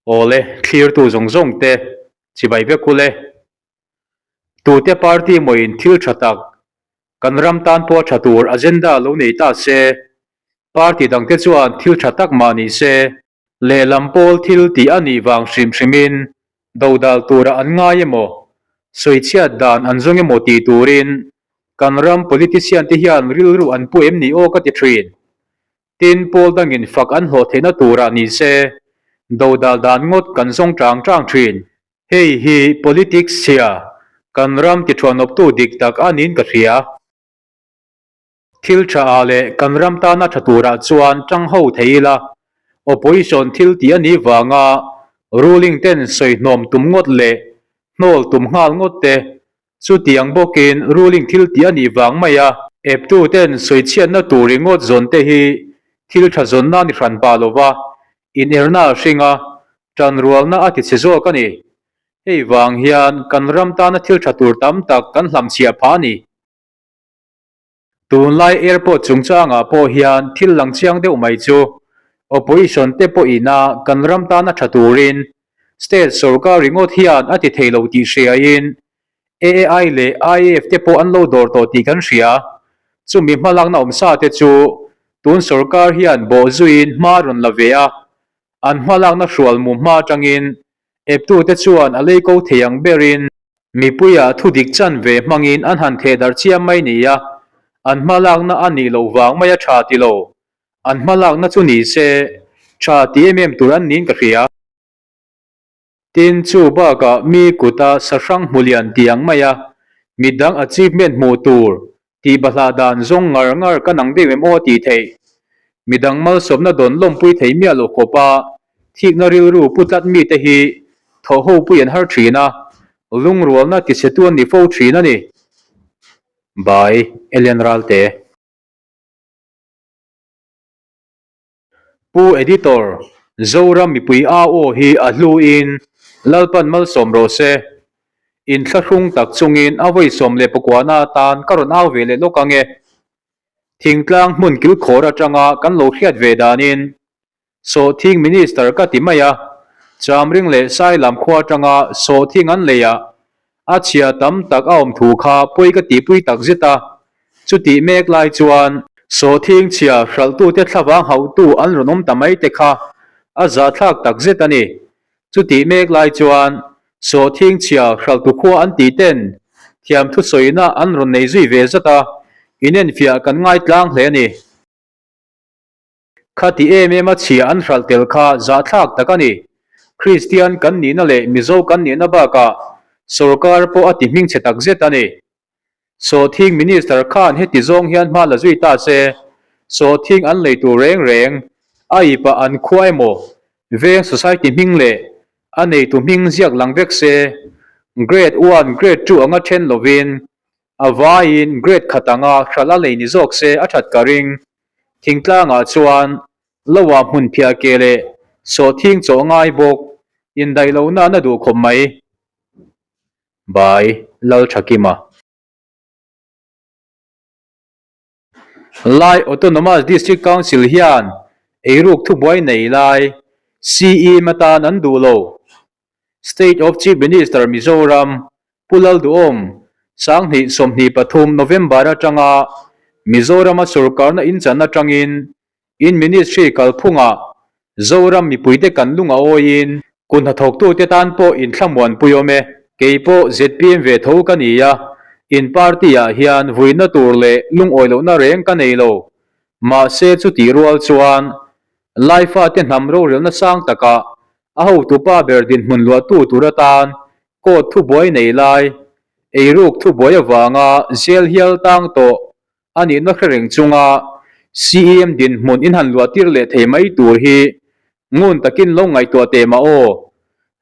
Awle, thlirtu zawng zawng te chibai vek ule. Tute party mawiin thil tha tak, kan ram tan pawh tha tur agenda lo nei ta se, party dangte chuan thil tha tak mah ni se, lehlam pawl thil tih a nih vang hrim hrimin dodal tura an ngai emaw, sawichhiat dan an zawng emaw tih turin kan ram politician te hian rilru an pu em ni aw ka ti thin. Tin, pawl dangin fak an hlawh theihna turah ni se, dodal dan ngawt kan zawng tang tang thin. Hei hi politics chhia, kan ram tithuanawptu dik tak a niin ka hria. Thil tha ah leh kan ram tana tha turah chuan tang ho thei ila, opposition thil tih a nih vanga ruling ten sawi hnawm tum ngawt leh hnawl tum nghal ngawt te, chutiang bawkin ruling thil tih a nih vang mai a, eptu ten sawi chhiatna tur ringawt zawn te hi thil tha zawnna a ni hran pah lova, inerna a hring a, tanrualna a ti chhe zawk a ni. Hei vang hian kan ram tana thil tha tur tam tak kan hlamchhiah phah a ni. Tunlai airport chungchangah pawh hian thil lang chiang deuh mai chu opposition te pawhin a kan ram tana tha turin state sorkar ringawt hian a ti thei lo tih hriain AAI leh IAF te pawh an lo dawr tawh tih kan hria. Chumi hmalakna awmsa te chu tun sorkar hian bawhzuiin hma rawn la ve a, an hmalakna hrual mu hma atangin Eptute chuan a lei ko thei ang berin mipuia thu dik chan ve hmangin an han theh darh chiam mai nia, an hmalakna a nih loh vang mai a tha ti lo. An hmalakna chu ni se, tha ti em em tur an niin ka hria. Tin, chu bakah mi kuta sahrang hmu lian ti ang mai a, midang achievement hmuh tur Tih bahlah dan zawng ngar ngar ka nang deuh em aw tih theih. Midang malsawmna dawn lawmpui thei miah loh khawp a, thikna rilru pu tlat mite hi thawh ho pui an har thin a, lungrualna tichhetu an ni fo thin a ni. By, Ellen Ralte. Pu Editor, Zoram mipui au aw hi a hlu in Lalpan malsawm rawh se. Inthlahrung tak chungin a vawi 14na atan ka rawn au ve leh lawk ang e. Thingtlang hmun kilkhawr atanga kan lo hriat ve danin Sawhthing Minister ka ti mai a, Chamring leh Sailam khua atanga Sawhthing an lei ah A chhia tam tak a awm thu kha pawi ka tihpui tak zet a, chutih mek lai chuan sawhthing chhia hralhtute thlavang hauhtu an rawn awm ta mai te kha a zahthlak tak zet a ni. Chutih mek lai chuan sawhthing chhia hralhtu khua an tih ten thiam thusawina an rawn nei zui ve zat a, inenfiah kan ngai tlang hle a ni. Khati em em a chhia an hralh tel kha zahthlak tak a ni. Kristian kan nihna leh Mizo kan nihna bakah sorkar pawh a ti hmingchhe tak zet a ni. Sawhthing Minister khan heti zawng hian hma la zui ta se, sawhthing an lei tur reng reng, a ipah an khua emaw, veng society hming leh a neitu hming ziak lang vek se, Grade one, Grade two anga then lovin a vaiin Grade khat anga hralh a lei ni zawk se a that ka ring. Thingtlangah chuan Loa hmun phiah ke leh sawhthing chawh ngai bawk indaih lohna an a duh khawp mai. By Lalthakima. Lai Autonomous District Council hian eiruk thubuai nei lai CEM atan an duh lo. State of Chief Minister Mizoram Pu Lalduhawm, Sanghnih 23 November atanga Mizorama sorkarna inchan atangin in Ministry kalphungah Zoram mipuite kan lung a awiin kut hnathawktute tan pawh inthlamuanpui awm e. Kei pawh zpm ve tho ka ni a, in party-ah hian vuina tur leh lungawi lohna reng ka nei lo. Mahse chutih rual chuan Laifa te hnam rorelna sang takah a hotupa ber dinhmun luahtu tur atan court thubuai nei lai, eiruk thubuai avanga jail hial tang tawh a nihna hre reng chunga CEM dinhmun inhan luahtir leh thei mai tur hi ngun takin lo ngaihtuah teh mah aw.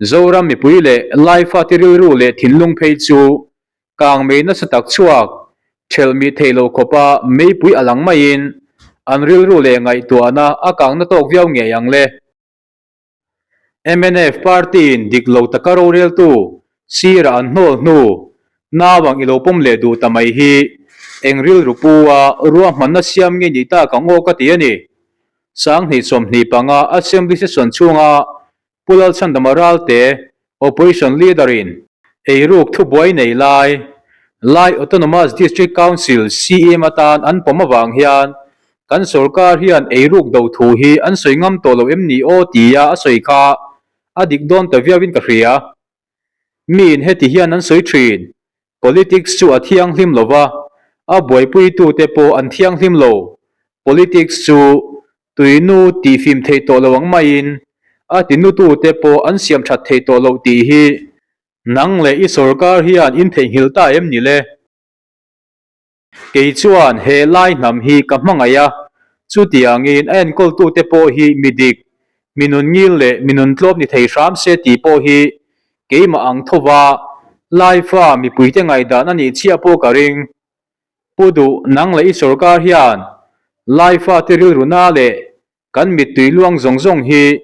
Zoram mipui leh Laifa te rilru leh thinlung phei chu kang mei nasa tak chhuak thelh mih theih loh khawpa meipui a lang maiin an rilru leh ngaihtuahna a kangna tawk viau ngei ang le. Mnf party-in dik lo taka roreltu sirah an hnawl hnu nauang i lo pawm leh duh ta mai hi eng rilru pu a ruahmanna siam nge ni tak ang aw ka ti a ni. 2025 Assembly session chhunga. Pu Lalchhandama Ralte, Opposition Leader in eiruk thubuai nei lai, Lai Autonomous District Council CM atan an pawm avang hian kan sorkar hian eiruk do thu hi an sawi ngam tawh lo em ni aw tia a sawi kha a dik dawn ta viauin ka hria. Miin heti hian an sawi thin, Politics chu a thianghlim lo va, a buaipuitute pawh an thianghlim lo. Politics chu tuinu tihfim thei tawh lo ang maiin a tinutute pawh an siam that thei tawh loh tih hi nang leh i sorkar hian in theihnghilh ta em ni le? Kei chuan he lai hnam hi ka hmangaih a, chutiangin a enkawltute pawh hi mi dik, mi nun ngil leh mi nun tlawp ni thei hram se tih pawh hi keimah ang thova Laifa mipuite ngaihdan a nih chiah pawh ka ring. Pu duh nang leh i sorkar hian Laifa te rilru na leh Kan mittui luang zawng zawng hi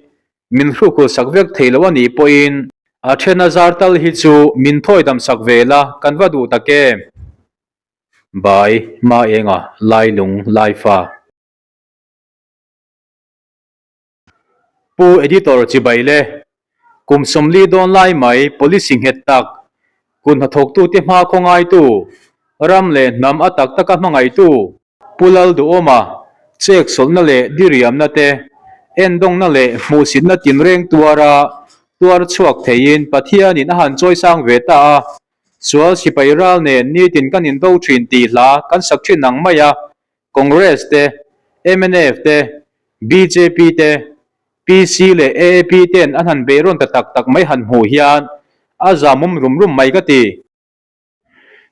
min hrukhul sak vek thei lo a nih pawhin a then a zar tal hi chu min thawi dam sak ve la kan va duh tak em? Bai, Maenga, Lailung, Laifa. Pu Editor chibai le, kum 40 dawn lai mai policy nghet tak, kut hnathawktute hma khaw ngaitu, ram leh hnam a tak taka hmangaitu, Pu Lalduhawma, chek sawlhna leh diriamna te, endawngna leh hmuhsitna tinreng tuara tuar chhuak theiin Pathianin a han chawisang ve ta a, sual sipai ral nen nitin kan indo thin tih hla kan sak thin ang mai a, Congress te, mnf te, bjp te, PC leh AAP ten an han beihrawn ta tak tak mai han hmuh hian a zamawm rum rum mai ka ti.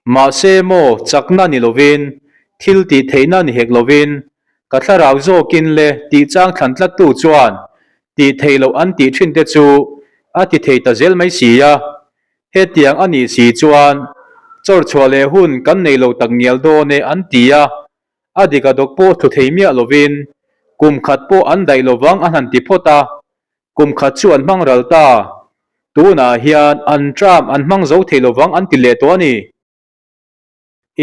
Mahse maw chakna ni lovin, thil tih theihna ni hek lovin, ka thlarau zawkin le tih chang thlan tlattu chuan tih theih loh an tih thin te chu a ti thei ta zel mai si a. Hetiang a nih si chuan chawr chhuah leh hun kan nei lo tak ngial dawn e an ti a, a dik a dawk pawh thu thei miah lovin kum khat pawh an daih lovang an han ti phawt a, Kum khat chu an hmang ral ta. Tunah hian an term an hmang zo thei lovang an ti leh tawh a ni.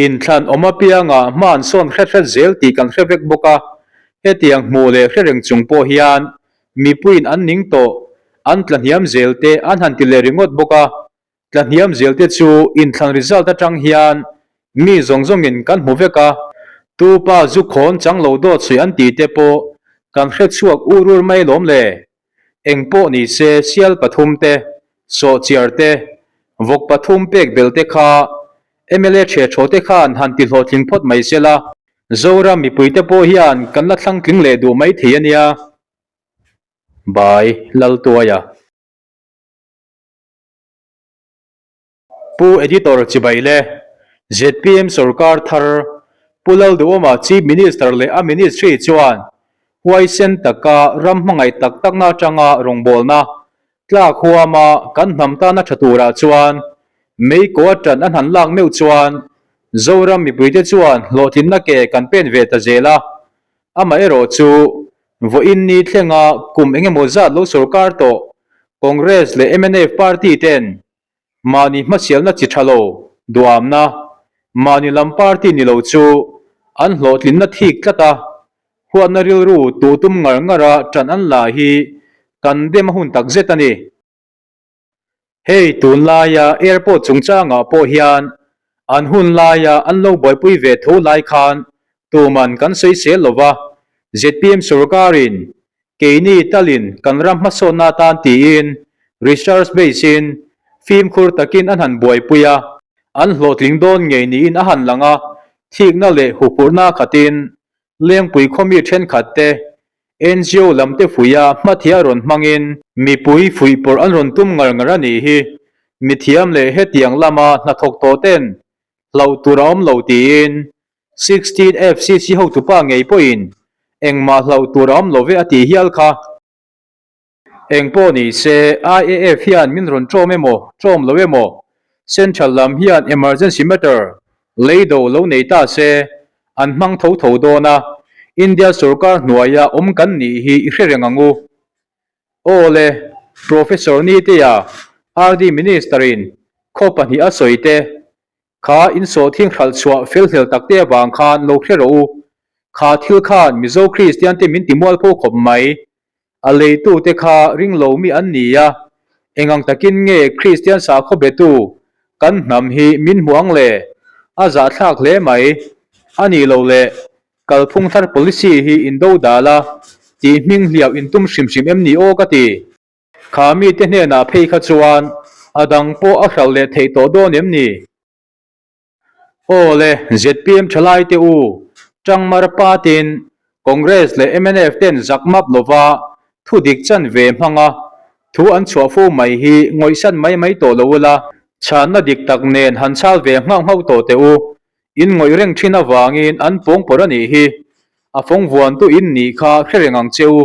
Inthlan awm apianga hma an sawn hret hret zel tih kan hre vek bawk a, hetiang hmuh leh hre reng chung pawh hian mipuiin an ning tawh, an tlahniam zel te an han ti leh ringawt bawk a, Tlahniam zel te chu inthlan result atang hian mi zawng zawngin kan hmu vek a, tu pa zu khawn chang lo dawt sawi an tih te pawh kan hre chhuak ur ur mai lawm le. Eng pawh ni se sial pathum te, sawhchiar te, vawk pathum pek belh te kha mla ṭhe ṭhaw te khan han ti hlawhtling phawt mai se la, Zoram mipui te pawh hian kan la thlang tling leh duh mai thei a nia. Bai Laltuaia. Pu Editor chibai le, zpm sorkar thar Pu Lalduhawma Chief Minister leh a Ministry chuan huaisen taka ram hmangaih tak takna atanga rawngbawlna tlak huama kan hnam tana tha turah chuan meikaw a tan an han lak meuh chuan Zoram mipuite chuan hlawhtlinna ke kan pen ve ta zel a, amaherawh chu vawiin ni thlenga kum engemaw zat lo sorkar tawh Congress leh mnf party ten Mahni hmasialna chi tha lo, duamna, mahni lam party ni lo chu an hlawhtlinna thik tlat a, huatna rilru tuh tum ngar ngar a ṭan an la hi kan dem a hun tak zet a ni. Hei tunlaia airport chungchangah pawh hian an hun laia an lo buaipui ve tho lai khan tuman kan sawisel lo va, zpm sorkarin Keini talin kan ram hmasawnna atan tiin research base-in fimkhur takin an han buaipui a, an hlawhtling dawn ngei niin a han lang a, thikna leh huphurhna khatin Lengpui khawmi thenkhat te ngo lam te fuih a hmathia rawn hmangin mipui fuih pawrh an rawn tum ngar ngar a nih hi. Mithiam leh hetiang lama hnathawk tawh ten hlauh tur a awm lo tiin 16 FCC hotupa ngei pawhin engmah hlauh tur a awm lo ve a tih hial kha. Eng pawh ni se, IAF hian min rawn ṭawm emaw, ṭawm lo emaw, Central lam hian emergency matter lei do lo nei ta se, an hmang tho tho dawn a, India sorkar hnuaia awm kan nih hi i hre reng ang u. Aw le, Professor Nitea, RD Minister-in khaw pahnih a sawi te, Kha insawhthing hralh chhuah fel hlel tak te avang khan lo hre rawh u. Kha thil khan Mizo Kristian te min ti mualpho khawp mai. A leitute kha ringlo mi an ni a, eng ang takin nge Kristian sakhaw betu kan hnam hi min hmu ang le? A zahthlak hle mai. A nih loh le, kalphung thar policy hi in do dal a, tih hming hliau in tum hrim hrim em ni aw ka ti. Kha mite hnenah phei kha chuan a dang pawh a hralh leh theih tawh dawn em ni? Aw le, zpm thalai te u, Tangmar Patin, Congress leh mnf ten zak map lova thu dik chan ve hmanga thu an chhuah fo mai hi ngawihsan mai mai tawh lo ula, chhanna dik tak nen han chhal ve nghauh nghauh tawh teh u, in ngawih reng thin avangin an pawng pawrh a nih hi, a fawng vuantu in nih kha hre reng ang che u.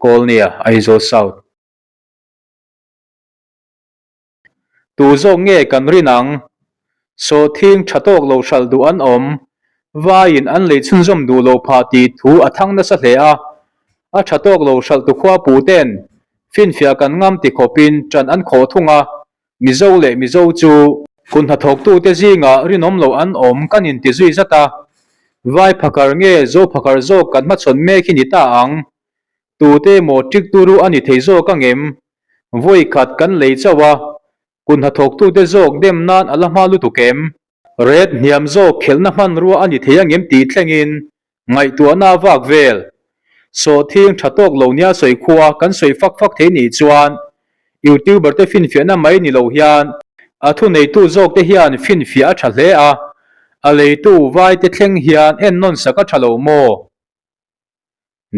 Kawlnia, Aizawl South. Tu zawk nge kan rin ang? Sawhthing tha tawk lo hralh duh an awm. Vaiin an lei chhunzawm duh lo phah tih thu a thang nasa hle a. A tha tawk lo hralh tu khua pu ten finfiah kan ngam ti khawpin ṭan an khawh thung a. Mizo leh Mizo chu kut hnathawktute zingah rinawm lo an awm kan inti zui zat a. Vai phakar nge Zo phakar zawk kan hmachhawn mek hi ni ta ang. Tute emaw ṭik turu a ni thei zawk angem? Vawi khat kan lei chauh a, kut hnathawktute zawk dem nan a la hma lutuk em? Ret hniam zawk khelhna hmanrua a ni thei angem tih thlengin ngaihtuahna a vak vel. Sawhthing tha tawk lo nia sawi khua kan sawi fak fak thei nih chuan YouTuber te finfiahna mai ni lo hian a thuneitu zawk te hian finfiah a tha hle a, a leitu vai te thleng hian ennawn sak a tha lo maw?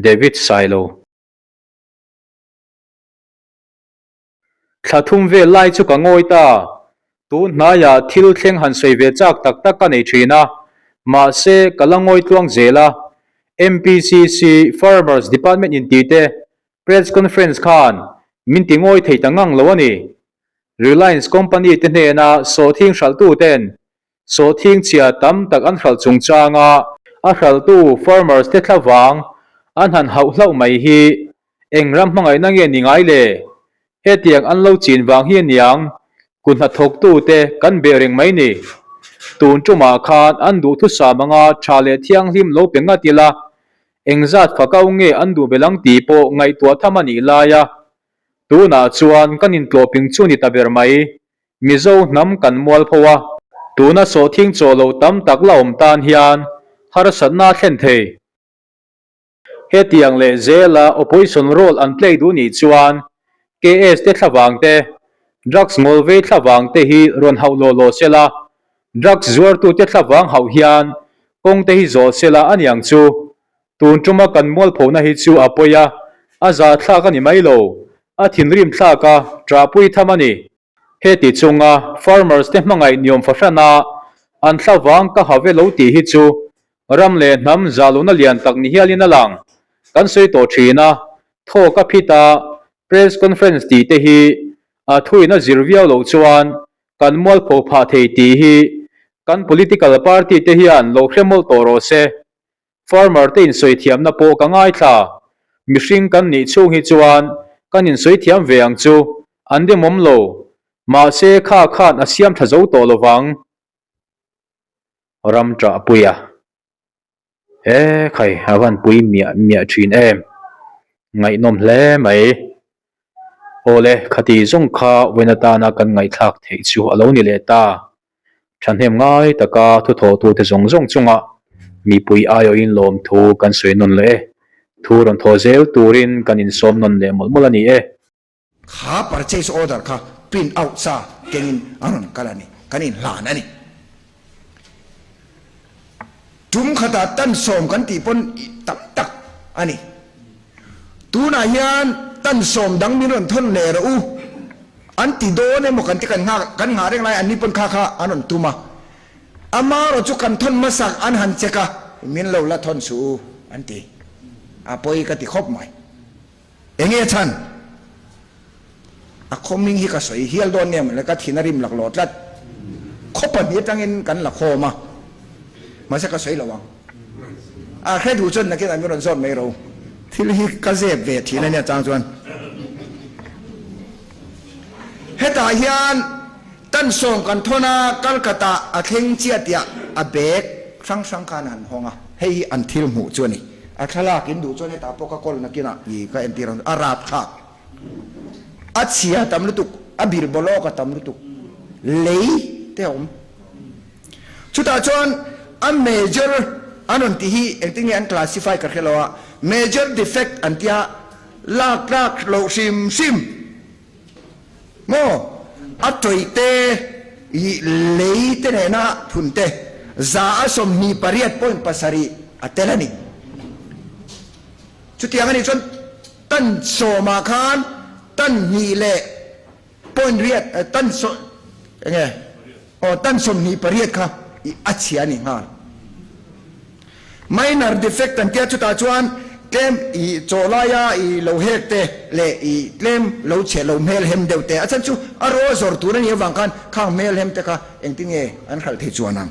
David Sailo. Thla thum vel lai chu ka ngawi ta. Tun hnaiah thil thleng han sawi ve chak tak tak ka nei thin a, mahse ka la ngawi tluang zel a. MPCC, Farmers Department intih te Press Conference khan min ti ngawi thei ta ngang lo a ni. Reliance Company te hnena sawhthing hralhtu ten Sawhthing chhia tam tak an hralh chungchanga a hralhtu farmers te thlavang an han hauh hlauh mai hi eng ram hmangaihna nge ni ngai le? Hetiang an lo chin vang hi aniang kut hnathawktute kan beh reng mai ni. Tun tumah khan an duhthusam anga tha leh thianghlim lo pe ngat ila engzat fakau nge an duh belh ang tih pawh ngaihtuah tham a nih lai a, tunah chuan kan intlawhping chu ni ta ber mai. Mizo hnam kan mualpho a, tuna sawhthing chaw lo tam tak la awm tan hian harsatna a thlen thei. Hetiang leh zela opposition role an play duh nih chuan KS te thlavang te, drugs ngawlvei thlavang te hi rawn hauh lawh lawh sela, drugs zuartute thlavang hauh hian kawng te hi zawh sela a niang chu. Tun tuma kan mualphona hi chu a pawi a, a zahthlak a ni mai lo, a thinrim thlak a, ṭahpui tham a ni. Heti chunga farmers te hmangaih niawm fahrana an thlavang ka ha ve lo tih hi chu ram leh hnam zahlohna lian tak ni hialin a lang. Kan sawi tawh thin a, thawk a phit a, press conference tih te hi a thuin a zir viau loh chuan kan mualpho phah thei tih hi kan political party te hian lo hre mawlh tawh rawh se. Farmer te insawi thiamna pawh ka ngaithla. Mihring kan nih chhung hi chuan kan insawi thiam ve ang chu, an demawm lo. Mahse kha khan a siam tha zo tawh lovang. Ram ṭah pui a. He khai a van pui miah miah ṭhin em. Ngaihnawm hle mai. Awle, khati zawng kha vawiin atana kan ngaihthlak theih chu a lo ni leh ta. Thahnem ngai taka thuthawhtute zawng zawng chunga mipui aiawhin lawmthu kan sawi nawn leh e. Thu rawn thaw zel turin kan insawm nawn leh mawlh mawlh a ni e. Kha purchase order kha print out sa kengin a rawn kal a ni, kan inhlan a ni. Tum khatah tan sawm kan tih pawn tam tak a ni. Tunah hian tan sawm dang min rawn thawn leh rawh u an ti dawn emaw kan ti kan nghak kan nghah reng lai an ni pawn kha kha an rawn tum a. Amarawh chu kan thawn hmasak an han check a, min lo la thawn suh u an ti. A pawi ka ti khawp mai. Enge chhan? A khaw hming hi ka sawi hial dawn nia mawle, ka thin a rim laklawh tlat. Khaw pahnih atangin kan la khawm a, mahse ka sawi lo ang. A hre duh chuan nakin ah min rawn zawt mai ro. Thil hi ka zep ve thin a nia chang chuan. Hetah hian tan sawm kan thawn a, Calcutta a thleng chiah tiah a bag hrang hrang khan an hawng a, hei hi an thil hmuh chu a ni. A thlalak in duh chuan hetah pawh ka kawl nakinah i ka entir ang a rapthlak. A chhia tam lutuk, a bir bawlawk a tam lutuk, lei te a awm. Chutah chuan a major an rawn tih hi engtin nge an classify ka hre lo a, major defect an tia lak tlak loh hrim hrim maw a tawih te ih lei te nena phun te 28.7 a tel a ni. Chutiang a nih chuan tan sawmah khan tan hnih leh point riat tan saw enge aw tan 28 kha i a chhia a ni nghal. Minor defect an tia chutah chuan tlem i chaw laia i lo hek te leh i tlem lo chhe lo hmel hem deuh te a chhan chu a raw zawr tur a nih avang khan khang hmel hem te kha engtin nge an hralh thei chuan ang.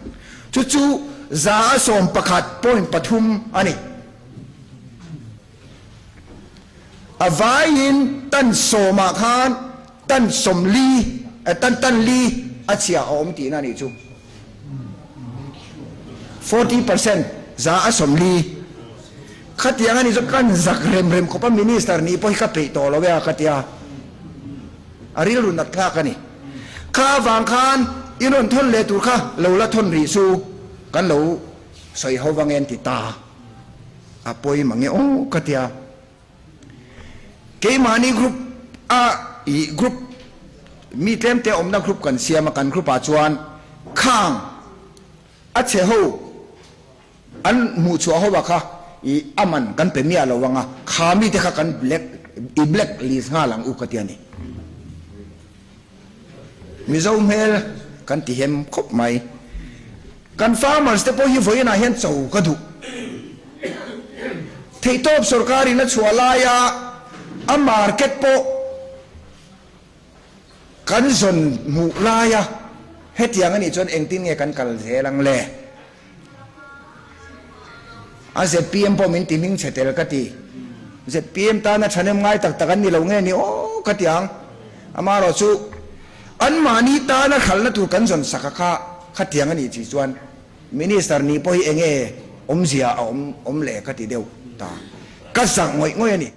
Chu chu 111.3 a ni. A vaiin tan sawmah khan tan 40, tan tan li a chhia a awm tihna a nih chu. 40%, 40%. Khatiang a nih chu kan zak rem rem khawp a, Minister nih pawh hi ka peih tawh lo e a ka tia. A rilru nat thlak a ni. Kha avang khan in rawn thawn leh tur kha lo la thawn rih chu kan lo sawi ho vang e an ti ta. A pawi mange aw ka tia. Keimahni group a ih group mi tlemte awmna group kan siam a kan group ah chuan khang a chhe ho an hmuh chhuah ho ah kha ih a man kan pe miah lo ang a kha mite kha kan black i black list nghal ang u ka tia ni. Mizo hmel kan ti hem khawp mai. Kan farmers te pawh hi vawiinah hian cho ka duh. Theihtawp sorkar in a chhuah laia a market pawh kan zawn hmuh laia hetiang anih chuan engtin nge kan kal zel ang le? A zpm pawh min ti hming chhe tel ka ti. Zpm tana thahnem ngai tak tak an ni lo nge ni aw ka ti ang. Amaherawh chu anmahni tana hralhna tur kan zawn sak a kha khatiang a nih chi chuan Minister nih pawh hi enge awmzia a awm awm le ka ti deuh ta. Ka zak ngawih ngawih a ni.